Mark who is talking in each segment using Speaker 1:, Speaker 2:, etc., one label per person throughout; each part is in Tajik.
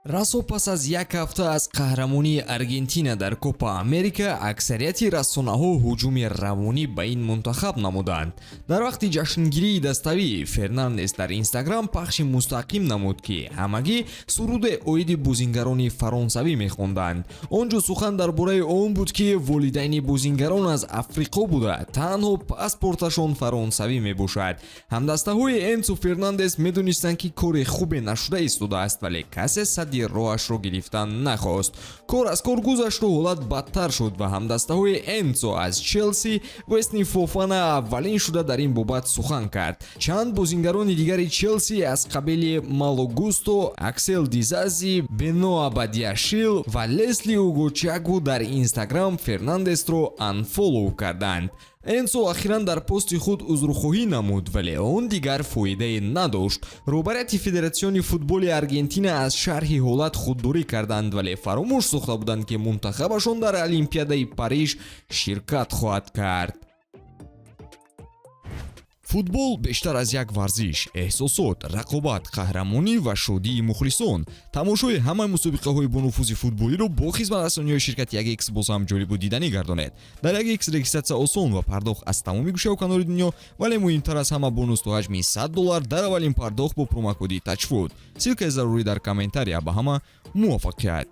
Speaker 1: Расо пас аз як ҳафта аз қаҳрамонии Аргентина дар Копа Америка, аксарияти расонаҳо ҳуҷуми равонӣ ба ин мунтахаб намуданд. Дар вақти ҷашнгирии даставӣ Фернандес дар Инстаграм пахши мустақим намуд, ки ҳамагӣ суруде оиди бозингарони фаронсавӣ мехонданд. Он ҷо сухан дар бораи он буд, ки волидайни бозингарон аз Африқо буда, танҳо паспорташон фаронсавӣ мебошад. Ҳамдастаҳои Энсо Фернандес медонистанд, ки кори хубе нашуда истодааст, вале касе садди роҳашро гирифтан нахост. Кор аз кор гузашту ҳолат бадтар шуд ва ҳамдастаҳои Энсо аз Челси, Весли Фофана, аввалин шуда дар ин бобат сухан кард. Чанд бозингарони дигари Челси аз қабили Мало Густо, Аксел Дизази, Беноа Бадиашил ва Лесли Угочукву дар Инстаграм Фернандесро unfollow карданд. Энсо ахиран дар пости худ узрхоҳӣ намуд, вале он дигар фоидае надошт. Роҳбарияти Федератсиони футболи Аргентина аз шарҳи ҳолат худдорӣ карданд, вале фаромӯш сохта буданд, ки мунтахабашон дар Олимпиадаи Париж ширкат хоҳад кард. Футбол бештар аз як варзиш: эҳсосот, рақобат, қаҳрамонӣ ва шодии мухлисон. Тамошои ҳамаи мусобиқаҳои бонуфузи футболиро бо хизматрасониҳои ширкати 1X боз ҳам ҷолибу диданӣ гардонед. Дар 1X регистратсия осон ва пардохт аз тамоми гӯшаву канори дунё, вале муҳимтар аз ҳама, бонус то ҳаҷми 100 доллар дар аввалин пардохт бо промокоди ТАЧФУТ. Ссылкаи зарурӣ дар комментария. Ба ҳама муваффақият!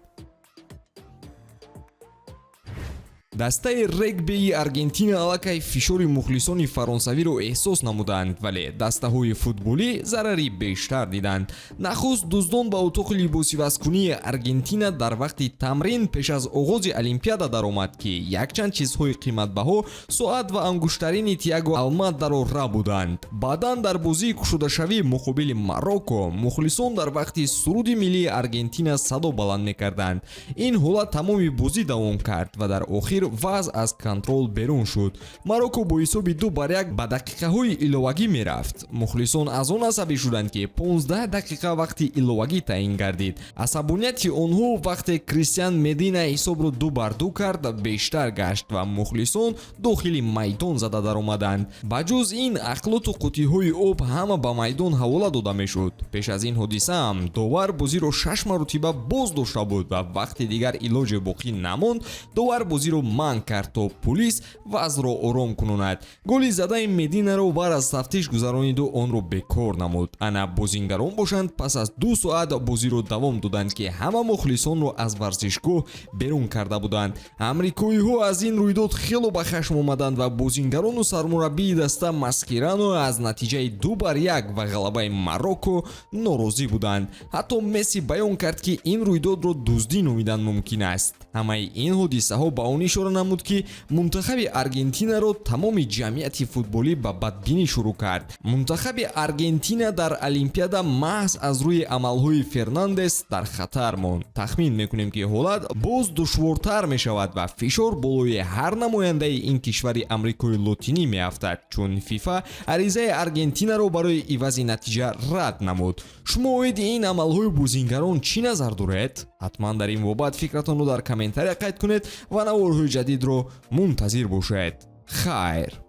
Speaker 1: Дастаи регбии Аргентина аллакай фишори мухлисони фаронсавиро эҳсос намуданд, вале дастаҳои футболӣ зарари бештар диданд. Нахуст дуздон ба утоқи либосивазкунии Аргентина дар вақти тамрин пеш аз оғози Олимпиада даромад, ки якчанд чизҳои қиматбаҳо, соат ва ангуштарини Тиаго Алмадаро рабуданд. Баъдан дар бозии кушодашавӣ муқобили Марокко мухлисон дар вақти суруди миллии Аргентина садо баланд мекарданд. Ин ҳолат тамоми бозӣ давом кард ва дар охир вазъ аз контрол берун шуд. Марокко бо ҳисоби 2-1 ба дақиқаҳои иловагӣ мерафт. Мухлисон аз он асабӣ шуданд, ки 15 дақиқа вақти иловагӣ таъин гардид. Асабонияти онҳо, вақте Кристиан Медина ҳисобро 2-2 кард, бештар гашт ва мухлисон дохили майдон зада даромаданд. Ба ҷуз ин, ахлоту қуттиҳои об ҳама ба майдон ҳавола дода мешуд. Пеш аз ин ҳодисаам довар бозиро шаш маротиба боз дошта буд ва вақте дигар илоҷе боқӣ намонд, довар бозиро манъ кард, то пулис вазъро ором кунонад. Голи задаи Мединаро вар аз тафтиш гузарониду онро бекор намуд. Ана бозингарон бошанд, пас аз 2 соат бозиро давом доданд, ки ҳама мухлисонро аз варзишгоҳ берун карда буданд. Амрикоиҳо аз ин рӯйдод хело ба хашм омаданд ва бозингарону сармураббии даста Маскирано аз натиҷаи 2-1 ва ғалабаи Марокко норозӣ буданд. Ҳатто Месси баён кард, ки ин рӯйдодро дуздӣ номидан мумкин аст. Ҳамаи ин ҳодисаҳо ба он ишора намуд, ки мунтахаби Аргентинаро тамоми ҷамъияти футболӣ ба бадбинӣ шурӯъ кард. Мунтахаби Аргентина дар Олимпиада маҳз аз рӯи амалҳои Фернандес дар хатар монд. Тахмин мекунем, ки ҳолат боз душвортар мешавад ва фишор болои ҳар намояндаи ин кишвари Амрикои Лотинӣ меафтад, чун ФИФА аризаи Аргентинаро барои ивази натиҷа рад намуд. Шумо оиди ин амалҳои бозингарон чӣ назар доред? Ҳатман дар ин бобат фикратонро дар комментария қайд кунед ва наворҳои ҷадидро мунтазир бошед. Хайр.